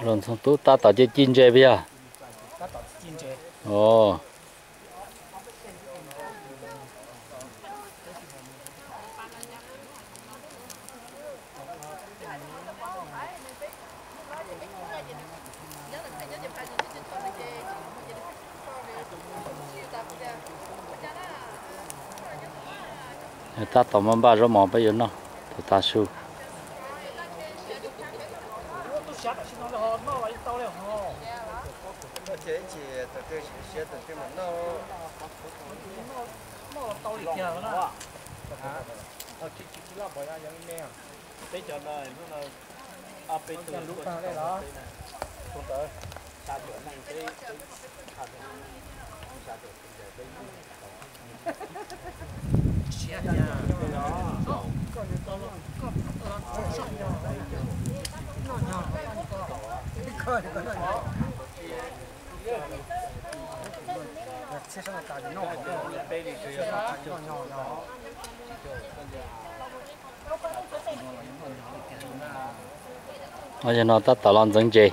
Los Ntxoov Tub tab tom ci ci ntses puas yog? Os. Tab tom muab npaj zaub mov peb yuav noj thaum tav su. Peb cov no hnub no ob peb tug lub tag lawm. Yog no tab tom los ntxeev ntses.